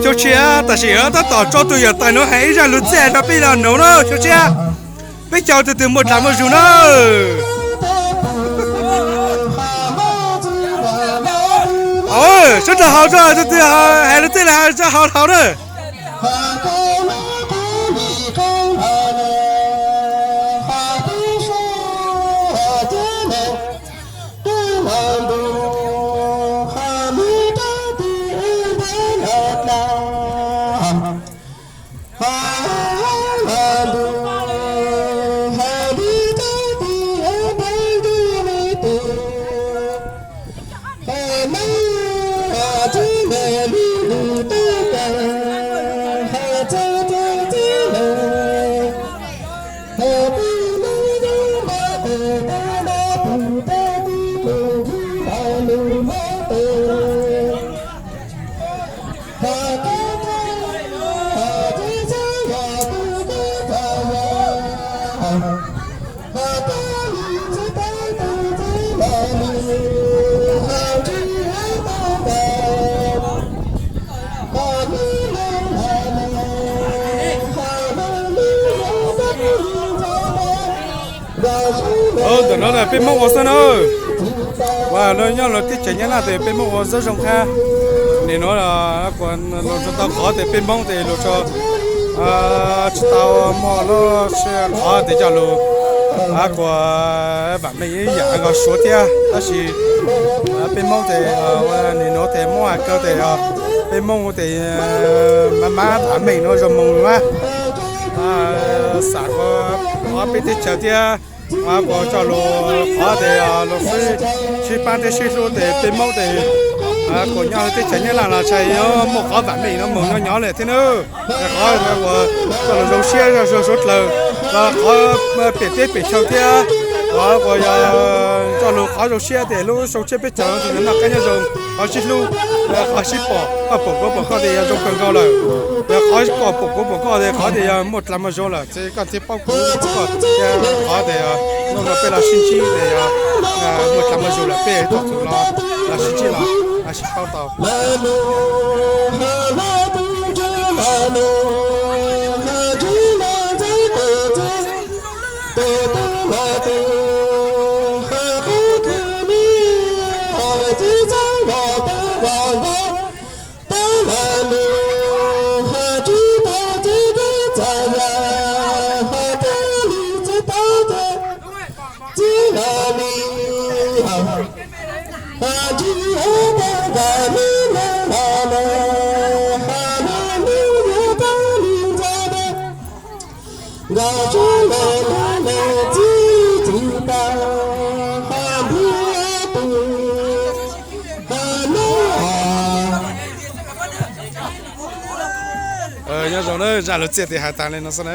Xyoo tshiab, tam sim no tab tom tso tus yawm tais nuav hais ib zaj lug txiaj rau peb los nuav na, xyoo tshiab. Peb caug tug twg muaj dlaag muaj zug na. Sawv daws haus tso, tug twg hais lug txiaj na, sawv daws haus haus na. Ntawm no peb Moob ua xwb na. Ua no nyob lawv teb chaws Nyab Laj tes peb Moob ua zawb zoo qab. Nim nuav kuas lug tau qhov tes peb Moob tes lug tso tsis tau muaj lub sij hawm tes coj lug kuas vam meej ib yam nkaus Suav thiab, tab sis peb Moob tes nim nuav tes muab hais kawg tes peb Moob tes maj maj vam meej nuav zoo moog na. Xam kuas peb teb chaws thiab kuas coj lug qhov tes lug sib paab thiab sib hlub tes peb Moob tes kuas nyob teb chaws Nyab Laj los tsis muaj qhov vam meej nuav moog nyob nyob le thiab na. Qhov uas coj lug zoo siab zog suav dlawg, qhov pem teb pem chaw thiab, qhov uas yog coj lug qhov zoo siab tes lub xyoo tshiab peb caug tes noj qab nyob zoo, qhov sib hlub, qhov sib pom, koj pom kuv pom koj tes yog zoo kawg nkaus lawm. Yog qhov koj pom kuv pom koj tes qhov tes yog muaj dlaag muaj zug lawm, ces koj thiaj paub kuv paub koj, qhov tes nuav peb los sib ntsib tes yog muaj dlaag muaj zug lawm peb txhua tus los sib ntsib los sib paub tau. Nyob zoo na, zaj lug txiaj tes has taag le nuav xwb na.